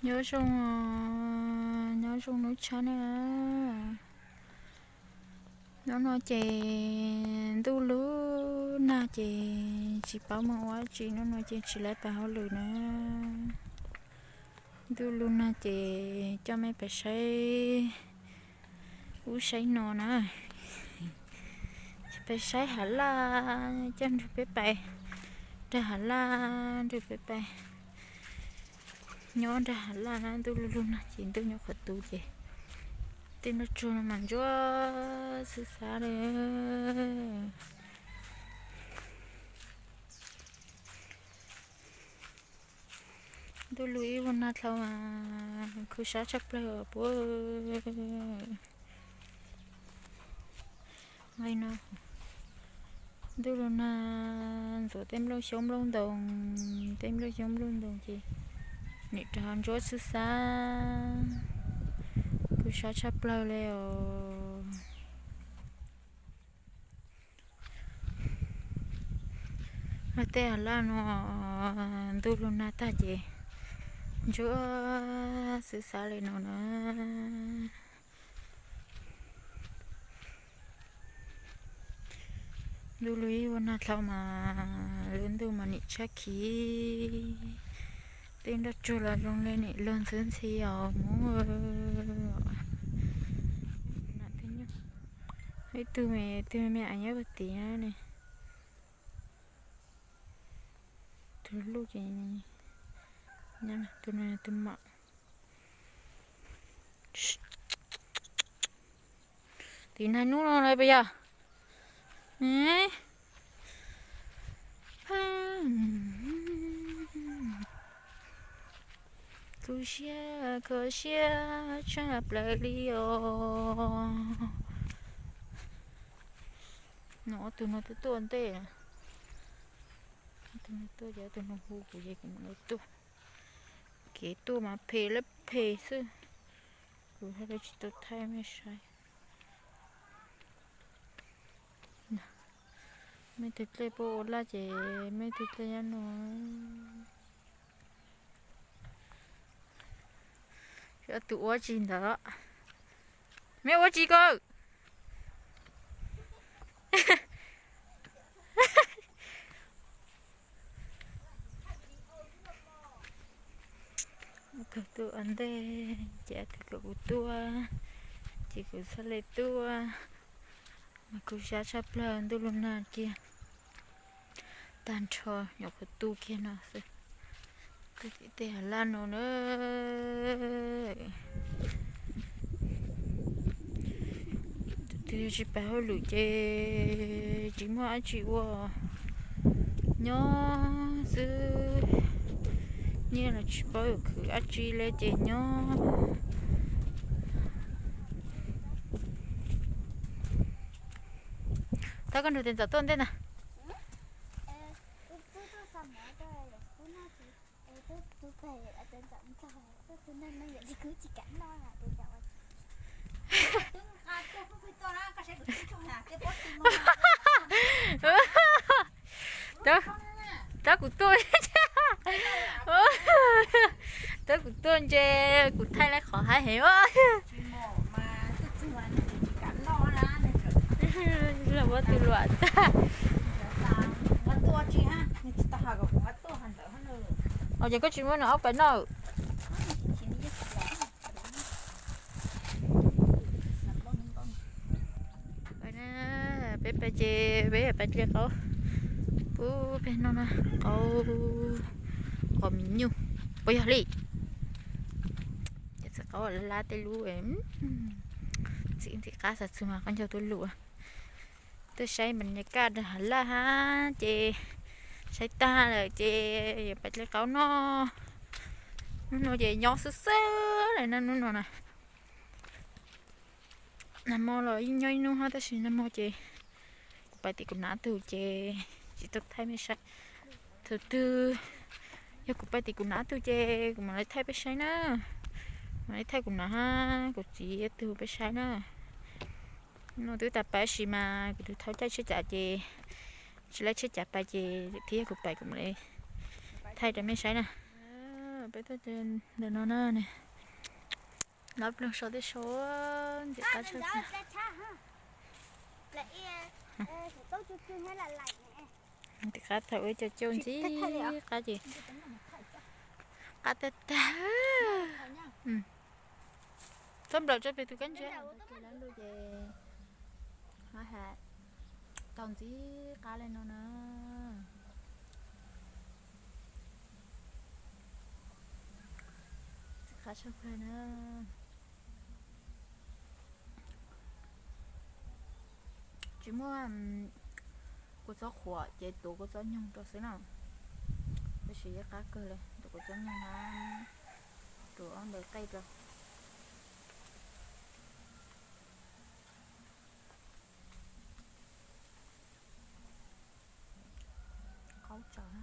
Nyob zoo, nyob zoo hnub tshab na. Hnub no ces ntuj lub nag ces tsis paub mus ua dab tsi, hnub no ces tsis lab pas hauj lwm na. Ntuj lub nag ces coj mej pais saib ub saib no na. Pais saib hav laj, coj nrug peb pais nrag hav laj, nrug peb pais nyob nrag hav laj na. Ntuj lub lub nag ces ntuj nyob qhov tu ces tej nroj tsuag no mas ntsuab xwb xav li. Ntuj lub ib vuag nag dlhau mas khuv sab tshaj plawg puab. Nqe no ntuj lub nag ntxuav tej nplooj xyoob nplooj ntoos, tej nplooj xyoob nplooj ntoos ces nim rov ntsuab xwb xav, khuv sab tshaj plawg li os. Tej hav laj no ntuj lub nag tag ces ntsuab xwb xav li no na. Ntuj lub ib vuag nag dlhau mas lub ntuj mas nim tshab khiv, tej nroj tsuag los zoo li nim luag ntxhwb ntxhi os mus. Ib tug me, ib tug me me nyob puag tim ne, tus luj ces, tus no tus mam. Tim nag nub no lawm puas yog? Tu siab kho siab tshaj plaws li os. No ob tug no twb tuaj ntej, ob tug no tuaj ces ob tug no hu kuv ces kuv mam li tuaj. Kev tuaj mas phem lab phem xwb, kuv thiaj li tsis tau thaij mej saib. Mej tug dlej puab ua laj ces mej tug dlej nyob no. Tus ua tsi ntawd, mej ua tsi ko? Tug tuaj ua ntej ces tug kom kuv tuaj, ces kuv txhaj le tuaj. Mas kuv sab tshaj plawg ntuj lub nag kiag tag nrho nyuam qhuav tu kiag no xwb. Tuaj tim tej hav laj no na. Tus twg tsis pais hauj lwm ces tsis muaj dab tsi ua, nyob xwb, nyiaj los tsis paub yuav khwv dab tsi li ces nyob. Tab koj nrug tes ntxawm tuaj ntej ntag. Tab kuv tuaj, tab kuv tuaj ntse, kuv thaij lawv qhov haib heev. Los muab tus luam tag. Ces koj tsis muab nws ob pais noj. Peb pais ces peb pais dle qaub pub peb no na, qaub qos mis nyuj, puas yog li? Ces txawm qaub lab lab tej lub ntxim ntxim qab xav txug mas qab ncaug tuaj lus. Tuaj saib mas nyaj kaj nrag hav laj hab ces saib tag lawm ces yuav pais dle qaub noj. Hnub no ces nyob xwb xwb lawm na hnub no na. Nag hmo los yeej nyob ib hnub hab tab sis nag hmo ces kuv pais tim kuv nam tug ces tsis tau thaij mej saib. Thaum twg yog kuv pais tim kuv nam tug ces kuv mam li thaij peb saib na. Mam li thaij kuv nam hab kuv txiv tug peb saib na. No twb tas pais tab sis mas kuv tus thaub caij tsheb cav ces tsis laib tsheb cav pais ces thiab yog kuv pais kuv mam li thaij rau mej saib na. Ntawm no na, nov ploog sau tej sau, ntxim qab tshaj plaws. Ntxim qab thaum ua cov cauj ntxim qab ces qab tag tag. Txhob nplawm tso pem tus kab ntswg. Lub lug ces tau ntxim qab li no na. Ntxim qab tshaj plaws na. Tsis muaj kua txob qhuav ces tuav kua txob nyoog rau xwb na. Tab sis yeej qab kawg li, tuav kua txob nyoog na, tuav ntawm qej rau. Qaub tsawv.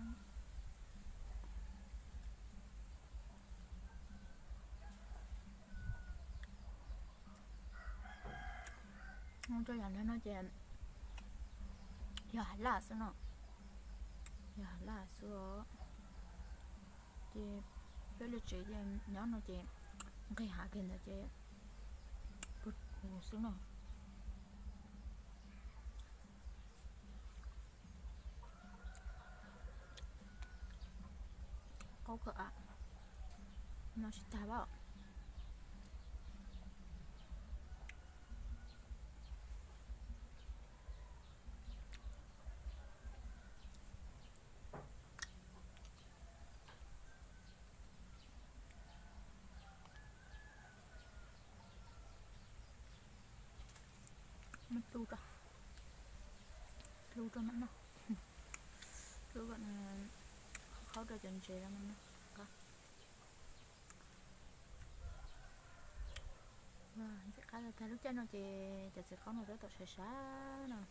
Rau yam ntawd no ces yog hav laj xwb no, yog hav laj xwb os. Ces peb li tsev ces nyob no ces nqis hav kiag ntawd ces puag xwb no. Qaub kawg, no tsis tag pab. Muab plhu rau, plhu rau mam noj, plhu kom nws qhawb rau cov ntses rau mam noj. Ntxim qab tag, lub caij no ces cov txiv qaub no tab tom sawv sawv no.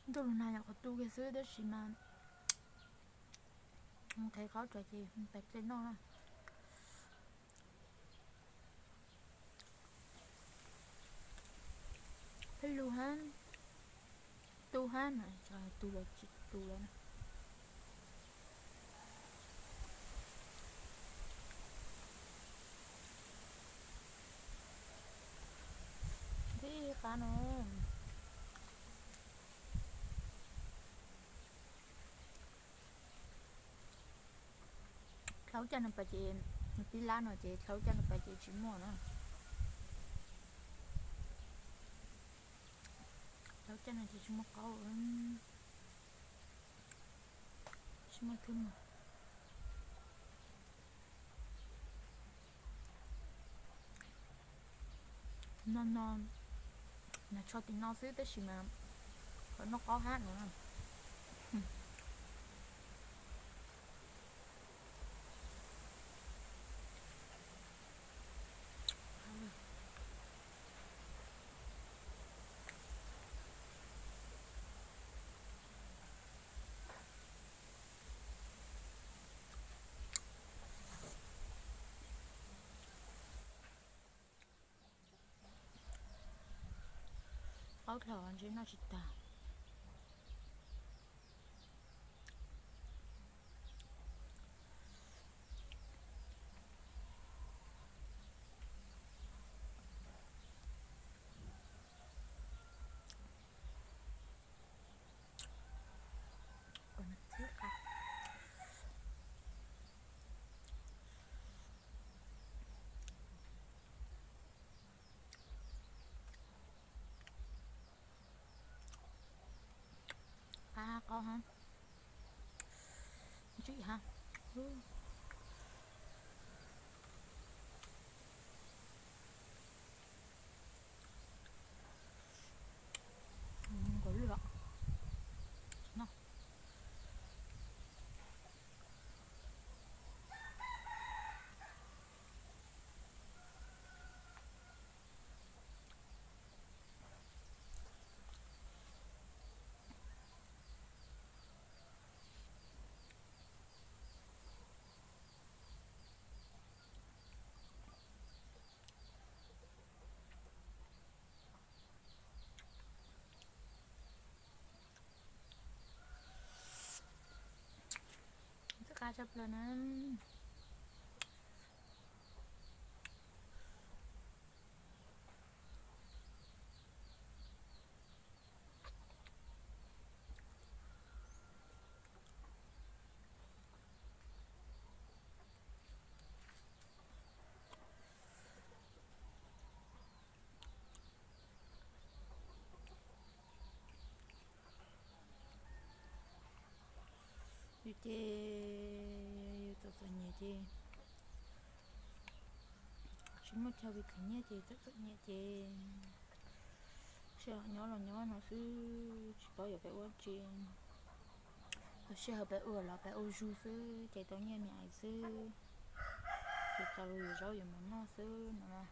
Ntuj lug nag nyuam qhuav tu kiag xwb tab sis mas nqhis qaub tsawv ces pais dlej noj na. Peb lug hab, tu hab na, tu los tsis tu lawm na. Ntxim qab no. Dlhau caij no pais ces, tib lab no ces dlhau caij no pais ces tsis muaj na. Dlhau caij no ces tsis muaj qaub, tsis muaj thwb mus. No no, nws tsho tim no xwb tab sis mas kom noj qaub hab no. Qaub dlhau ntshe noj tsis tag. Qab qaub hab, ntsim hab. Nkaus lwj os. Tshaj plaws na. Yus ces yus txom txom nyem ces tsis muaj chaw khwv nyiaj ces txom txom nyem ces sij hawm nyob los nyob no xwb, tsis paub yuav peb ua tsi. Sij hawm peb ua los peb ua zug xwb ces tau nyiaj me ais xwb, ces txog lub yus zaub yus mov noj xwb no.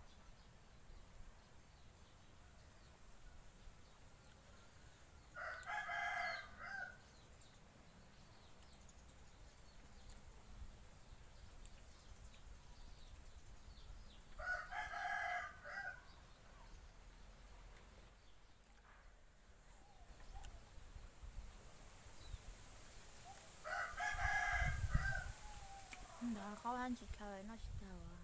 Ntawd qaub hab ntsis khaws noj tsis tag.